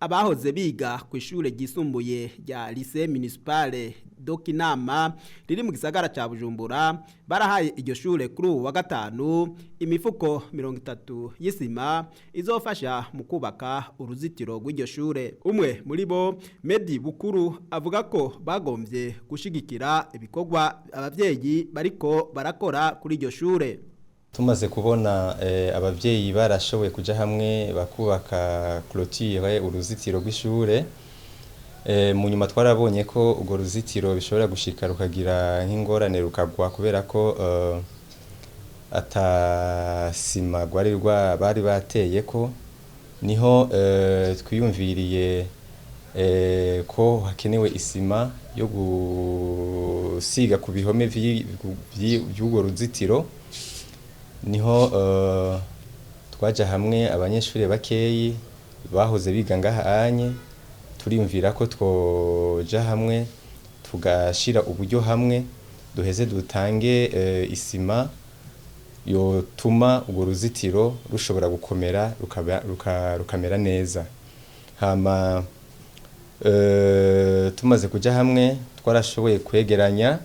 Abahoze biga ku ishure ryisumbuye rya Lycée Municipale de Kinama riri mu gisagara ca Bujumbura barahaye iryo shure kuri ubu wa gatanu imifuko 30 y'isima izofasha mu kubaka uruzitiro rw'iryo shure. Umwe muri bo, Medi Bukuru, avuga ko bagombye gushigikira ibikorwa abavyeyi bariko barakora kuri iryo shure. Tumaze kubona abavyeyi barashoboye kuja hamwe bakubaka clôture, uruzitiro rw'ishure, mu nyuma twarabonye ko urwo ruzitiro bishobora gushika rukagira nk'ingorane, rukagwa, kubera ko ata sima rwari bari bateyeko. Niho twiyumviriye ko hakenewe isima yo gusiga ku bihome vy'urwo ruzitiro. Niho twaja hamwe, abanyeshuri bakeyi bahoze biga ngaha anye, turiyumvira ko twoja hamwe tugashira uburyo hamwe, duheze dutange isima yotuma urwo ruzitiro rushobora gukomera, rukamera neza. Hama tumaze kuja hamwe twarashoboye kwegeranya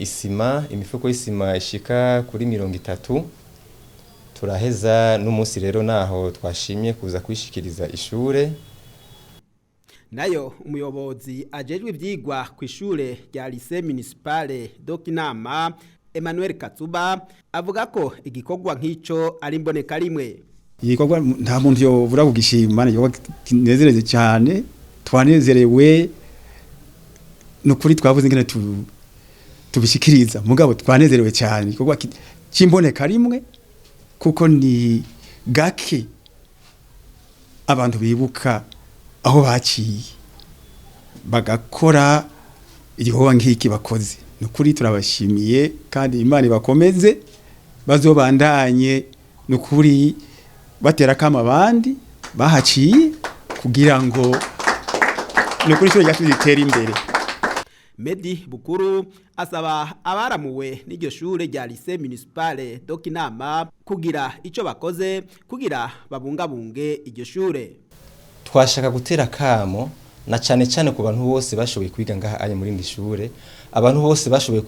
isima, imifuko y'isima ishika kuri 30. Turaheza n'umunsi rero naho twashimye kuza kwishikiriza ishure. Nayo umuyobozi ajejwe ivyigwa ku ishure rya Lycée Municipale de Kinama, Emmanuel Katsuba, avuga ko igikorwa nk'ico ari imboneka rimwe. Igikorwa nta muntu yobura kugishima, ni igikorwa kinezereze cyane. Twanezerewe nukuri, twavuze ingene tubishikiriza, mugabo twanezerewe cyane. Igikorwa c'imboneka rimwe, kuko ni gake abantu bibuka aho baciye bagakora igikorwa nk'iki bakoze. Nukuri turabashimiye kandi Imana ibakomeze, bazobandanye nukuri batera kama abandi bahaciye kugira ngo nukuri ishure ryacu ritere imbere. Medi Bukuru asaba abaramuwe n'iryo shure rya Lycée Municipale de Kinama kugira ico bakoze kugira babungabunge iryo shure. Twashaka gutera kamo na cane cane ku bantu bose bashoboye kwiga ngaha anye muri iri shure, abantu bose bashoboye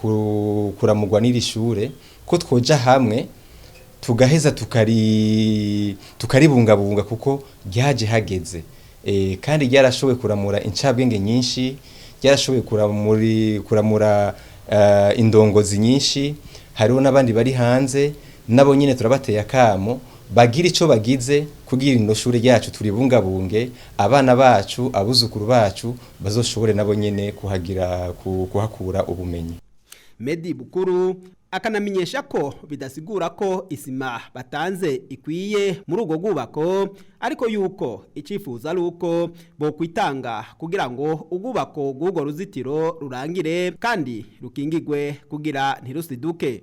kuramurwa n'iri shure, ko twoja hamwe tugaheza tukaribungabunga, kuko ryaje hageze, kandi ryarashoboye kuramura incabwenge nyinshi, ryarashoboye kuramura indongozi nyinshi. Hariho n'abandi bari hanze, nabo nyine turabateye akamo bagira ico bagize kugira ino shure ryacu turibungabunge, abana bacu, abuzukuru bacu bazoshobore nabo nyene kuhagira, kuhakura ubumenyi. Medi Bukuru akanamenyesha ko bidasigura ko isima batanze ikwiye muri urwo rwubako, ariko yuko icifuzo ari uko bokwitanga kugira ngo urwubako rw'urwo ruzitiro rurangire kandi rukingigwe kugira ntirusiduke.